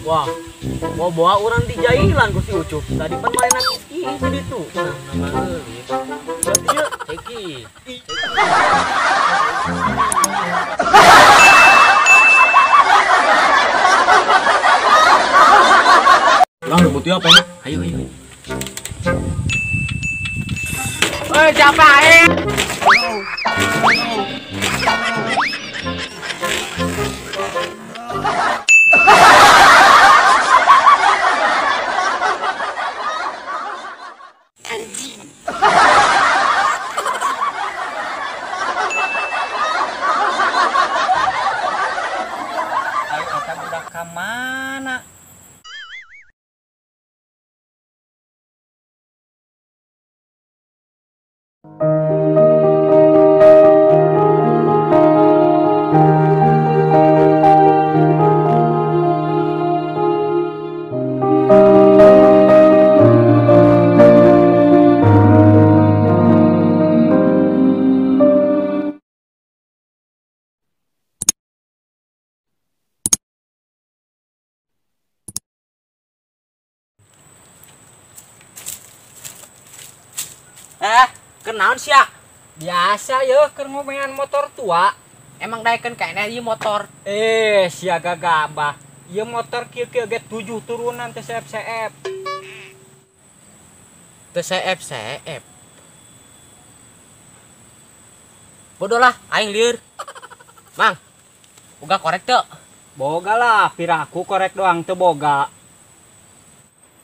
Wah, mau bawa orang di jailan ku si Ucup. Tadi pan mainan ih jadi tuh. Nah, nama euy. Berarti ya Ceki. Lah ribut ya apa ya? Ayo ayo. Eh, siapa eh? Mana? Kenaon sia? Biasa yeuh keur ngomengan motor tua. Emang daekeun kaena ieu motor. Sia gagabah. Ieu motor kieu-kieu ge 7 turunan teh CF-CF. Teh CF-CF. Bodoh lah, aing lieur. Mang, boga korek teu? Boga lah, piraku korek doang teu boga.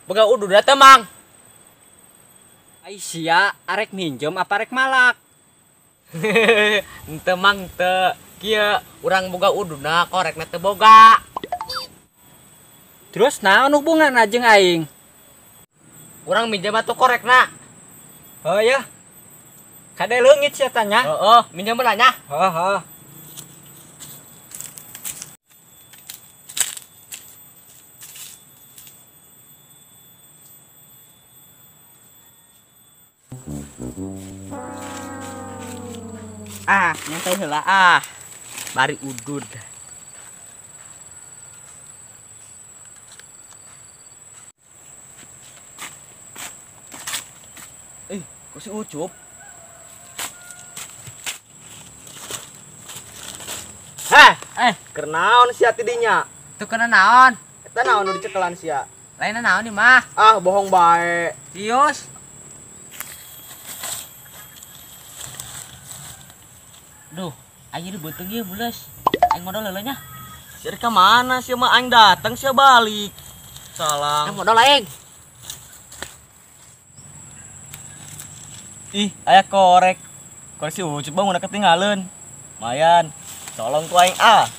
Boga udud teh, Mang. Ai sia arek minjem apa arek malak? Henteu Mang teu. Kieu urang boga ududna korekna teu boga. Terus naon hubunganna jeung aing? Urang minjem atuh korekna. Oh ya. Kade leungit sia tanya. Heeh, minjem heula nya. Heeh. Ah, nyantai heula ah. Bari udud. Kok si Ucup? Heh, keur naon sia ti dinya? Teu kena naon? Eta naon nu dicekelan sia? Lainna naon ieu mah? Ah, bohong bae. Serius. Duh, aing di beuteung ieu mules. Aing modal heula nya. Sia ka mana sia mah aing datang sia balik. Salah. Aing modal aing. Ih, aya korek. Korek si Ucup bang udah ketinggalan. Lumayan. Tolong ku aing ah.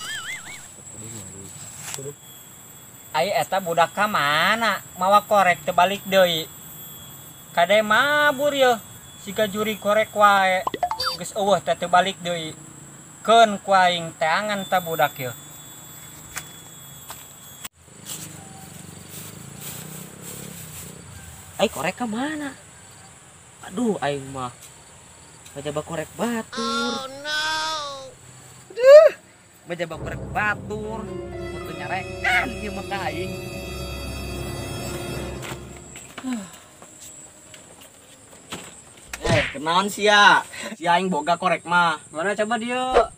Ai eta budak ka mana? Mawa korek teu balik deui. Kade mabur yeuh. Siga juri korek wae. Geus eueuh teh teu balik deui. Keun ku aing teangan ta budak yeuh. Ai korek ka mana? Aduh, aing mah ngajaba korek batur. Oh no. Aduh, ngajaba korek batur. Kudu nyarekan ieu mah ka aing. Kenaon sia? Sia aing boga korek mah. Mana coba dia?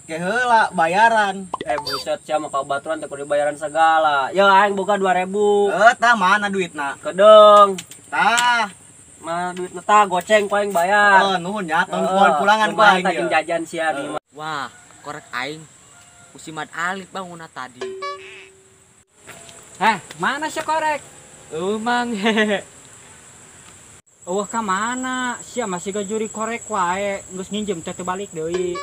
Ke heula bayaran. Buset sia mah ka baturan teh kudu bayaran segala. Ya aing boga 2000. Tah mana duitna? Kedeng. Tah. Mana duitna tah goceng ku aing bayar. Oh, nuhun ya, tong pulangan ku aing jeung jajan sia di mah. Wah, korek aing ku si Mad Alif bangunna tadi. Heh, mana sia korek? Eueuh Mang. Eueuh ka mana? Sia masih gajuri korek wae, geus nginjem teh teu balik deui.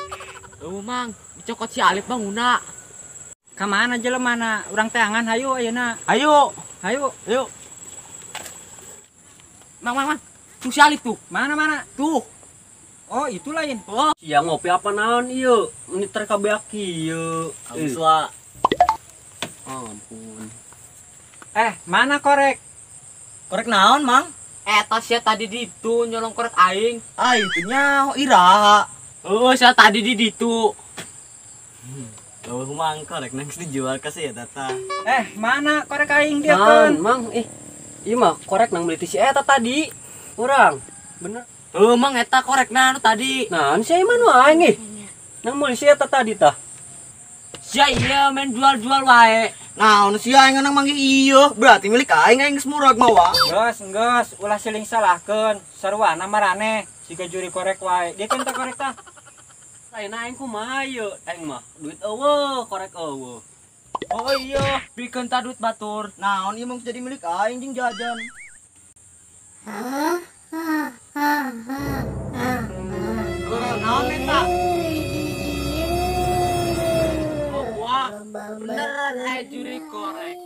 Eueuh Mang, dicokot si Alif bangunna. Ka mana jelemana? Urang teangan hayu ayeuna. Hayu. Hayu. Hayu. Mang, Mang, Mang. Tuh si Alif tuh. Mana mana? Tuh. Oh, itu lain. Oh, sia ngopi apa naon ieu? Ini terkabeak ieu. Halus lah. Ampun. Mana korek? Korek naon, Mang? Eta sia tadi ditu nyolong korek aing. Ah, itu nyaho iraha. Heeh, sia tadi di ditu. Eueuh mang korek nang dijual ka si eta tah. Mana korek aing dia kan? Mang, ieu mah korek nang beli ti si eta tadi. Urang, bener. Heuh mang eta korekna anu tadi. Nah, si mah nu aing ih. Nang meuli si eta tadi tah. Sia ieu main jual-jual wae. Naon sia aing nang manggih ieu, berarti milik aing aing geus murag mawa. Geus, ulah siling salahkeun. Sarwana maraneh siga juri korek wae. Dia kan teh korek tah. Lain aing kumaha ieu? Aing mah duit eueuh, korek eueuh. Oh iya, bikeun ta duit batur. Naon ieu mah jadi milik aing jeung jajan. Naon eta? Wah, beneran aing juri korek.